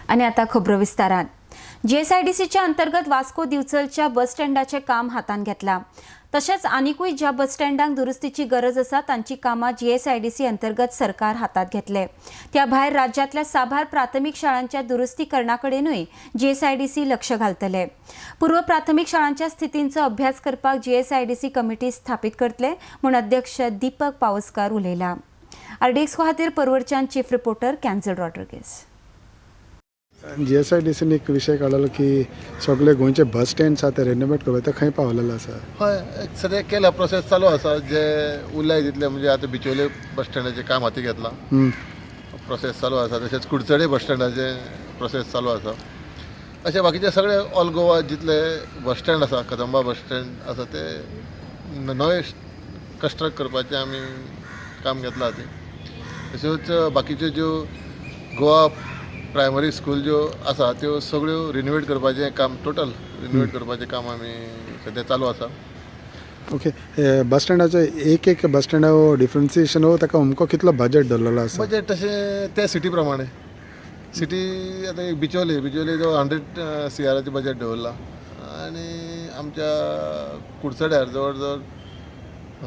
आनी आतां खबरो विस्तारान. जीएसआयडीसीच्या अंतर्गत वास्को दिवचलच्या बस स्टँडाचें काम हातांत घेतलां. तशेंच आनिकूय ज्या बस स्टँडांक दुरुस्तीची गरज आसा तांची कामां जीएसआयडीसी अंतर्गत सरकार हातांत घेतले. त्या भायर राज्यांतल्या साबार प्राथमीक शाळांच्या दुरुस्तीकरणा कडेनूय जीएसआयडीसी लक्ष घालतले. पूर्व प्राथमीक शाळांच्या स्थितींचो अभ्यास करपाक जीएसआयडीसी कमिटी स्थापीत करतले म्हूण अध्यक्ष दीपक पावसकार उलयला. आरडीएक्स खातीर परवरच्यान चीफ रिपोर्टर कॅन्झल रॉड्रिगेज. जीएसआयडीसीन एक विशय काडलो की सगळे गोंयचे बस स्टँड आसा ते रेनोवेट करपाक, ते खंय पावलेले आसा? हय, सद्या केल्या, प्रोसेस चालू आसा. जे उरलाय तितले, म्हणजे आतां बिचोले बस स्टँडाचें काम हाती घेतलां, प्रोसेस चालू आसा. तशेंच कुडचडे बस स्टँडाचें प्रोसेस चालू आसा. अशे बाकीचे सगळे ऑल गोवा जितले बस स्टँड आसा, कदंबा बस स्टँड आसा, ते नवे कंस्ट्रक्ट करपाचें आमी काम घेतलां हाती. तश्योच बाकीच्यो ज्यो गोवा प्रायमरी स्कूल ज्यो आसा त्यो सगळ्यो रिनोवेट करपाचें काम, टोटल रिनोवेट करपाचें काम आमी सद्या चालू आसा. ओके, बस स्टँडाचो एक एक बस स्टँडा डिफरन्सिएशन हो, ताका अमको कितलो बजेट दवरलेलो आसा? बजेट तशें ते सिटी प्रमाणे. सिटी आतां एक बिचोले, बिचोले जो 100 सीआराचें बजेट दवरला आनी आमच्या कुडचड्यार जवळ जवळ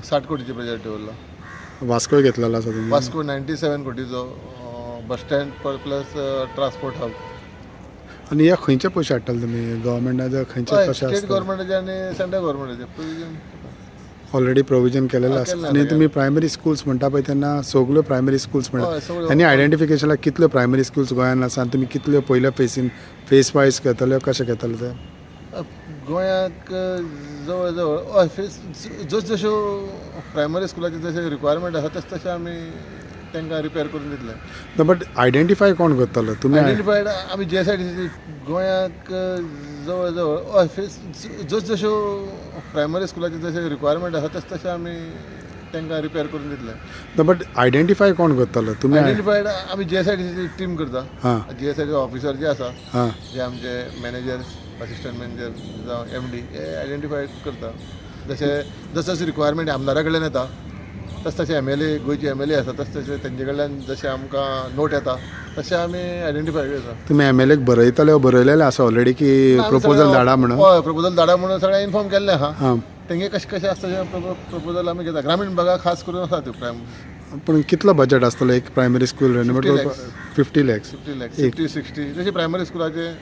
60 कोटीचें बजेट दवरलां. वास्कोय घेतलेलो आसा तुमी? Vasco 97 कोटीचो bus stand plus transport hub. आनी हे खंयचे पयशे हाडटले तुमी? गव्हर्मेंटाचे खंयचे कशे स्टेट आसता? गव्हर्मेंटाचे आनी सेंट्रल गव्हर्मेंटाचे प्रोविजन. ऑलरेडी प्रोविजन केलेलें आसा. केल्लें आनी आसा. तुमी प्रायमरी स्कुल्स म्हणटा पळय तेन्ना सगल्यो प्रायमरी स्कुल्स म्हणटा सगळ्यो. आनी आयडेंटिफिकेशनाक कितल्यो प्रायमरी स्कुल्स गोंयान आसा आनी तुमी कितल्यो पयल्या फेसीन फेस वायज घेतले, कशें घेतले ते? गोंयाक जवळ जवळ, हय, फेस जस जश्यो प्रायमरी स्कुलाचे जशे रिक्वायरमेंट आसा तशें तशें आमी तांकां रिपेर करून दितले. ना, बट आयडेंटिफाय कोण करतलो तुमी? आयडेंटिफायड आमी जीएसआयडीसी गोंयाक जवळ जवळ, हय, फेस जस जश्यो प्रायमरी स्कुलाचे जशे रिक्वायरमेंट आसा तशें तशें आमी तांकां रिपेर करून दितले. ना, बट आयडेंटिफाय कोण करतलो तुमी? आयडेंटिफायड आमी जीएसआयडीसी टीम करता. जीएसआयडीसी ऑफिसर जे आसा, जे आमचे मॅनेजर, असिस्टंट मॅनेजर जावं एमडी, हे आयडेंटिफाय करता. जशें जसो जशें रिक्वायरमेंट आमदारा कडल्यान येता तशें तशें एमएलए, गोंयचे एमएलए आसा, तशें तशें तेंचे कडल्यान जशें आमकां नोट येता तशें आमी आयडेंटिफाय करता. तुमी एमएलएक बरयतले, बरयलेलें आसा ऑलरेडी की प्रपोजल धाडा म्हणून? हय, प्रपोजल धाडा म्हणून सगळ्यांक इन्फॉर्म केल्लें आहा. तेंगे कशें कशें आसता तें प्रपोजल आमी घेता. ग्रामीण भागाक खास करून आसा त्यो प्रायम. पूण कितलो बजेट आसतलो एक प्रायमरी स्कूल रेनोवेट 50 करपाक? 50 लॅक्स? 50 लॅक्स, 50, 60, जशें प्रायमरी स्कुलाचे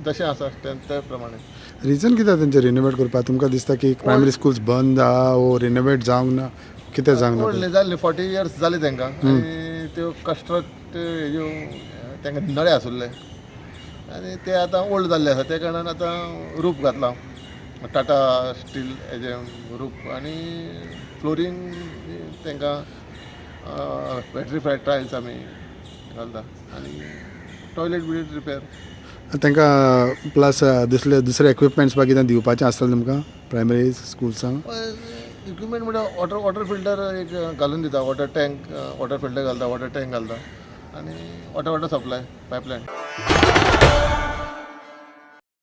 जशें आसा ते प्रमाणे. रिजन कितें तेंचे रिनोवेट करपाक? तुमकां दिसता की प्रायमरी स्कुल्स बंद आहा वो रिनोवेट जावंक ना, कितें जावंक ना? व्हडले जाल्ले, 40 इयर्स जाले तांकां आनी त्यो कंस्ट्रक्ट हेज्यो तांकां नळे आसुल्ले आनी ते आतां ओल्ड जाल्ले आसा. त्या कारणान आतां रूफ घातला, टाटा स्टील हेजें रूफ आनी फ्लोरींग तांकां विट्रिफायड टायल्स आमी घालता आनी टॉयलेट बिलेट रिपेर. तांकां प्लस दुसरे दुसरे इक्विपमेंट्स बा कितें दिवपाचें आसतलें तुमकां प्रायमरी स्कुल्सांक? इक्विपमेंट म्हणल्यार वॉटर वॉटर फिल्टर एक घालून दिता, वॉटर टँक, वॉटर फिल्टर घालता, वॉटर टँक घालता आनी वॉटर वॉटर सप्लाय पायपलायन.